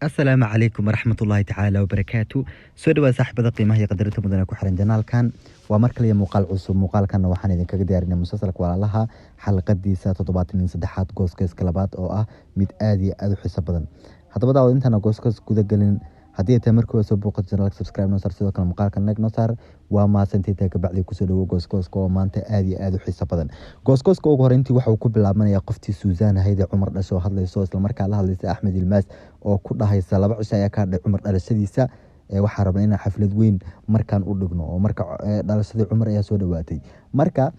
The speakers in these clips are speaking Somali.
Asalaamu calaykum waraxmatullaahi tacaala wabarakaatu. Soo dhawaad saaxiibada qiimaha iyo qadarinta mudane ku xiran janaalkan. Waa mar kaliya muuqaal cusub. Muuqaalkanna waxaan idinkaga diyaarinay musalsalka Walaalaha xalqadiisa 73aad, gooskeyska labaad, oo ah mid aad iyo aad u xiiso badan. Haddaba daawad, intaana gooskaas guda gelin, haddii ay tahay markii hore soo booqato janaalka, subscribe noo saar, sidoo kale muuqaalkan like noo saar. Waa mahadsantahay. Kabacdi kusoo dhawo gooskooska oo maanta aad iyo aad u xiiso badan. Gooskooska ugu horeyntii waxa uu ku bilaabanayaa qoftii Suusaan ahayd ee Cumar dhasho oo hadlayso, islamarkaa la hadlaysa Axmed Ilmaas oo ku dhahaysa: 2 cisho ayaa ka hadhay Cumar dhalashadiisa, waxaa rabnaa inaan xaflad weyn markaan u dhigno. Oo marka dhalashadii Cumar ayaa soo dhawaatay. Marka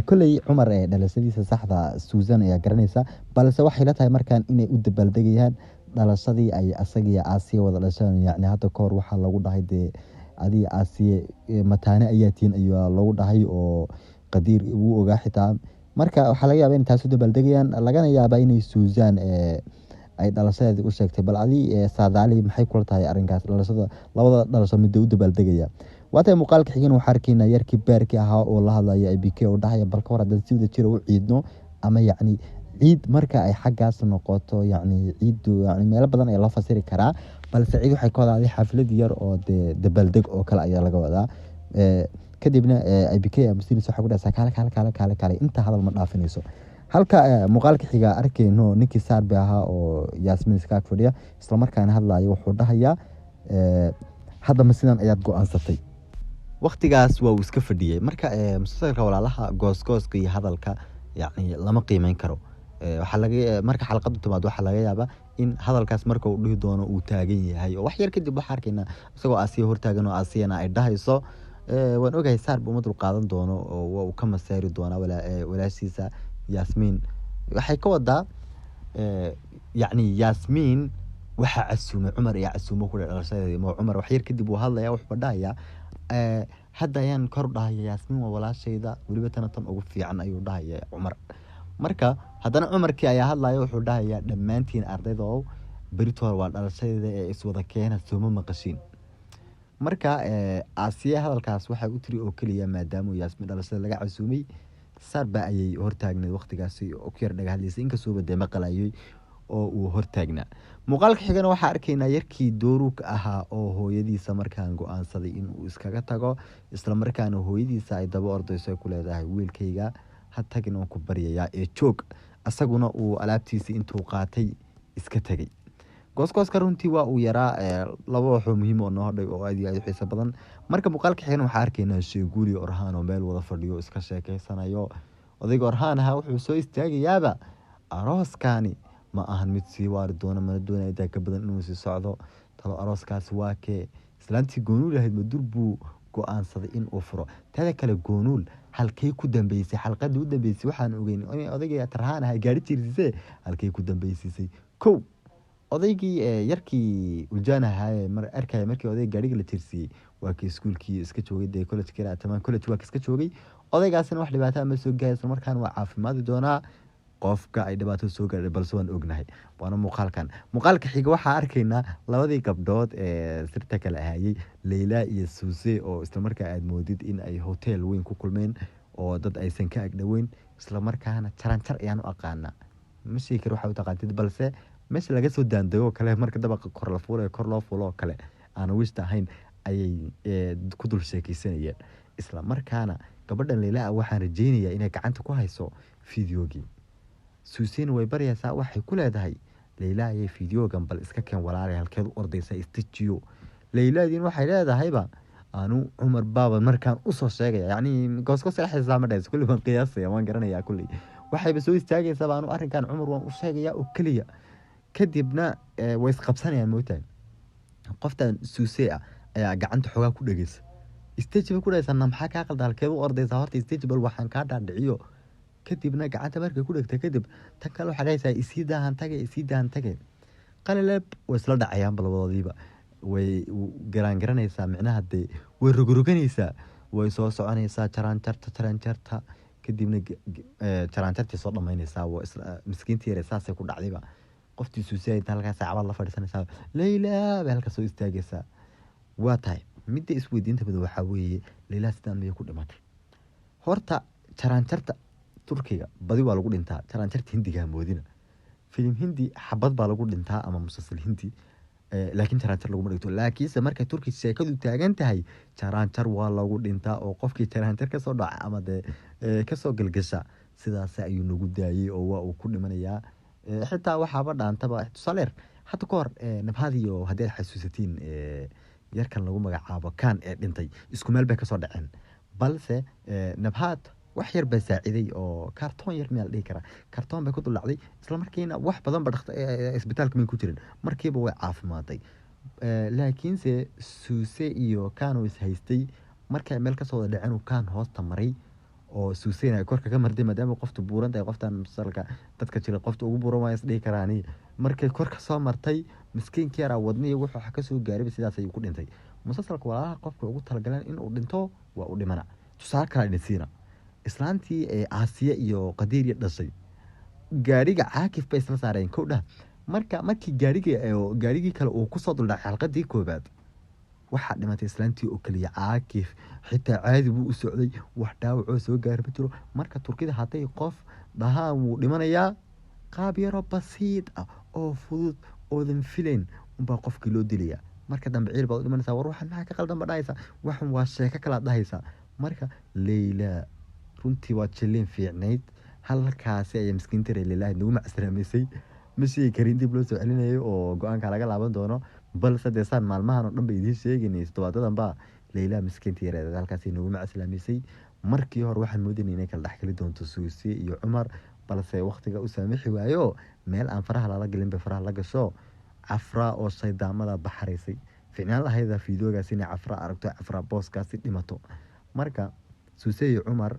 kolley Cumar dhalashadiisa saxda Suusan ayaa garanaysa, balse waxay la tahay markaan inay u dabaaldegayaan dhalashadii ay asagiyo Aasiya wada dhasheen. Yacni hadda kahor waxaa lagu dhahay dee adiga Aasiye mataane ayaa tihiin ayaa lagu dhahay, oo Qadiir wuu ogaa xitaa. Marka waxaa laga yaabaa inay taas u dabaaldegayaan, lagana yaabaa inay Suusan ay dhalashadeedii u sheegtay. Bal adi saadaali, maxay kula tahay arrinkaas, dhalashada labada dhalasho midda u dabaaldegaya? Waa tahay. Muuqaalka xigana waxaa arkaynaa yarkii Beerkii ahaa oo la hadlaya Ibk oo dhahaya: bal ka war haddaan si wada jira u ciidno? Ama yacni ciid marka ay xaggaas noqoto, yacni ciiddu yani meelo badan ayaa loo fasiri karaa, balse ciid waxay ka wadaa xaflad yar oo dee dabaaldeg oo kale ayaa laga wadaa. Kadibna Ibk Amusilis waxay ku dhahaysaa: kaale, kaale, kaale, kaale, kaale. Inta hadal ma dhaafinayso. Halka muuqaalka xiga arkayno ninkii Saarbi ahaa oo Yaasmiin iska ag fadhiya, islamarkaana hadlaya. Wuxuu dhahayaa: haddama sidan ayaad go-aansatay? Waqtigaas waa uu iska fadhiyey. Marka musalsalka Walaalaha goosgooska iyo hadalka yacni lama qiimeyn karo. Waxaa laga marka xalqadu timaado waxaa laga yaabaa in hadalkaas marka uu dhihi doono uu taagan yahay, oo wax yar kadib waxaa arkaynaa isagoo Aasiya hortaagan oo Aasiyana ay dhahayso: waan ogahay Saarba uma dulqaadan doono oo waa uu ka maseeri doonaa walaashiisa Yaasmiin. Waxay ka wadaa yacni Yaasmiin waxaa casuumay Cumar iyo casuumo ku dhalashadeeda ma Cumar. Wax yar kadib wuu hadlaya, wuxuu dhahayaa: hadda ayaan kor u dhahaya, Yaasmiin waa walaashayda, weliba tana tan ugu fiican, ayuu dhahaya Cumar. Marka haddana Cumarkii ayaa hadlaya, wuxuu dhahayaa: dhammaantiin ardayda beritoor waa dhalashadeeda ee iswada keena, sooma maqashiin? Marka Aasiya hadalkaas waxay u tiri oo keliya maadaama Yaasmiin dhalashada laga casuumay, Saarba ayay hortaagneed waqtigaasi oo ku yar dhaga hadlaysay, inkastooba dee maqalayay oo uu hortaagnaa. Muuqaalka xigana waxaa arkaynaa yarkii Dooruuk ahaa oo hooyadiisa markaan go-aansaday inuu iskaga tago, islamarkaana hooyadiisa ay daba ordayso, ay ku leedahay: wiilkayga ha tagin, oon ku baryayaa ee joog. Asaguna uu alaabtiisii intuu qaatay iska tegay. Goosgooska runtii waa uu yaraa. Laba waxoo muhiim oo noo hadhay oo aad iyo aad u xiiso badan. Marka muuqaalka xigana waxaa arkaynaa Sheeguuli Orhaan oo meel wada fadhiyo, iska sheekeysanayo. Odayga Orhaan ahaa wuxuu soo istaagayaaba: arooskani ma ahan mid sii waari doona, mana doonaya intaa ka badan inuu sii socdo. Talo arooskaasi waa kee? Islaantii Goonuul ahayd madur buu go-aansaday in uu furo? Teeda kale, Goonuul halkay ku dambeysay? Xalqadii u dambeysay waxaan ogeyn in odaygii Tarhaan ahaa gaari jirsisee, halkay ku dambeysisay? Kow, odaygii yarkii Uljaan ahaa ee mar arkaya markii odayga gaariga la tirsiiyey waa kii iskuulkii iska joogay, dee college kale atamaan college waa ka iska joogay. Odaygaasina wax dhibaato ma soo gaaray, isla markaana waa caafimaadi doonaa. Qofka ay dhibaato soo gaadhay balse waan ognahay, waana muuqaalkan. Muuqaalka xiga waxaa arkaynaa labadii gabdhood ee sirta kale ahayey, Leyla iyo Suuse, oo islamarkaa aad moodid in ay hotel weyn ku kulmeen oo dad aysan ka agdhoweyn, islamarkaana jaranjar ayaan u aqaanaa, ma sheegi karo waxa u taqaantid, balse meesha laga soo daandego kale marka dabaqa kor la fuulayo, kor loo fuulo oo kale aan wishta ahayn ayay ku dul sheekeysanayeen. Isla markaana gabadhan Leyla ah waxaan rajeynayaa inay gacanta ku hayso fideogii. Suusena way baryaysaa, waxay ku leedahay: Leyla ayay fideogan bal iska keen walaalay, halkeed u ordaysaa? Istajiyo. Leylaadiin waxay leedahayba: anu Cumar baaba markaan usoo sheegaya. Yacni goosgoos dhexdiisa ma dhahayso, kulli waan qiyaasaya, waan garanayaa. Kulli waxayba soo istaagaysaaba: anu arrinkan Cumar waan u sheegayaa oo keliya. Kadibna way isqabsanayaan moogtahay. Qoftan Suuse ah ayaa gacanta xoogaa ku dhegeysa. Stage bay ku dhahaysaa: na maxaa kaa qalda? Halkeed u ordaysaa? Horta stage bal waxaan kaa dhaadhiciyo. Kadibna gacanta markay ku dhegta kadib, tan kale waxay dhahaysaa: isii daahan tage, isii daahan tage. Qalileb way isla dhacayaan labadoodiiba. Way garaangaranaysaa, micnaha dee way rogroganaysaa, way soo soconaysaa jaraanjarta, jaraanjarta kadibna jaraanjartii soo dhamaynaysaa. Waa isla miskiintii yare saasay ku dhacdayba. Qoftii Suuse inta halkaas saacabad la fadhiisanaysaa, Leyla bay halkaas soo istaagaysaa. Waa tahay. Midda isweydiinta badan waxaa weeye: Leyla sidaan miyay ku dhimatay? Horta jaraanjarta Turkiga badi waa lagu dhintaa, jaraanjarta Hindiga moodina. Filim Hindi xabad baa lagu dhintaa ama musalsal Hindi. Laakiin jaraanjar laguma dhigto. Laakiinse markay Turki sheekadu taagan tahay, jaraanjar waa lagu dhintaa, oo qofkii jaraanjar kasoo dhaca ama dee kasoo gelgesha, sidaas ayuu nagu daayey oo waa uu ku dhimanayaa. Xitaa waxaaba dhaantaba tusaale yar, hadda ka hor Nabhadiyo, haddii aad xasuusatiin, yarkan lagu magacaabo Kan ee dhintay, isku meel bay kasoo dhaceen, balse Nabhad wax yar baa saaciday oo kartoon yar miyaa la dhihi karaa, kartoon bay ku duldhacday, isla markiina wax badan ba isbitaalka may ku jirin, markiiba way caafimaaday. Laakiinse Suuse iyo Kano is haystay, markay meel kasoo wada dhaceen uu Kaan hoosta maray oo Suusena ay korka ka martay, maadaama qoftu buuran tahay, qoftan musalka dadka jira qofta ugu buuran waa is dhihi karaani. Markay korka soo martay, miskiinka yaraa wadnihii wuxuu wax kasoo gaarayba, sidaas ayuu ku dhintay. Musalsalka Walaalaha qofka ugu talagaleen inuu dhinto waa u dhimana. Tusaale kale idin siina: islaantii ee Aasiya iyo Qadiiriya dhashay, gaariga Caakif bay isla saareen kow dhah. Marka markii gaariga gaarigii kale uu kusoo duldhacay xalqadii koobaad, waxaa dhimatay islaantii oo keliya. Caakif xitaa caadi buu u socday, wax dhaawacoo soo gaari ma jiro. Marka Turkida hadday qof dhahaan wuu dhimanayaa, qaab yaroo basiid ah oo fudud oodan filayn unbaa qofkii loo dilayaa. Marka dambe ciil baad u dhimanaysaa, war waxan maxaa ka qaldan ba dhahaysaa, waxan waa sheeko kalaad dhahaysaa. Marka Leyla runtii waa jilliin fiicnayd, halkaasi ayay miskiinta reer Leylaha nagu macsalaamaysay. Ma sheegi karin dib loo soo celinayo oo go-aanka laga laaban doono, balse dee saan maalmahan oo dhan ba idiin sheegaynay, toddobaadadan ba Leyla miskiinta yareed halkaasi nagu macsalaamaysay. Markii hore waxaan moodaynay inay kala dhexgeli doonto Suusi iyo Cumar, balse waqtiga u saamixi waayo, meel aan faraha lala gelin bay faraha la gasho. Cafra oo shaydaamada baxaraysay, fiicnaan lahayda fiidoogaas inay Cafra aragto, Cafra booskaasi dhimato. Marka Suuse iyo Cumar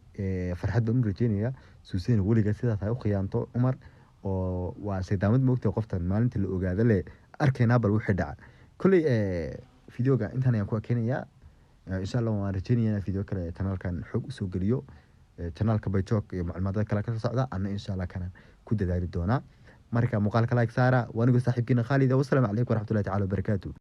farxad baan u rajeynaya. Suusena weligaa sidaas ay u khiyaanto Cumar oo waa shaydaamad moogtahay, qoftan maalinta la ogaado le arkaynaa bal wixii dhaca. Kolley videoga intaan ayaan ku ekeenayaa. Insha Allah waan rajeynaya inaan video kale channelkan xoog usoo geliyo. Channelka Bayjoog iyo macluumaadada kale kasoo socda ana insha Allah kana ku dadaali doonaa. Marka muuqaalka like saara. Waa anigoo saaxiibkiina Khaalida. Wasalaamu calaykum waraxmatullahi tacaala wabarakaatu.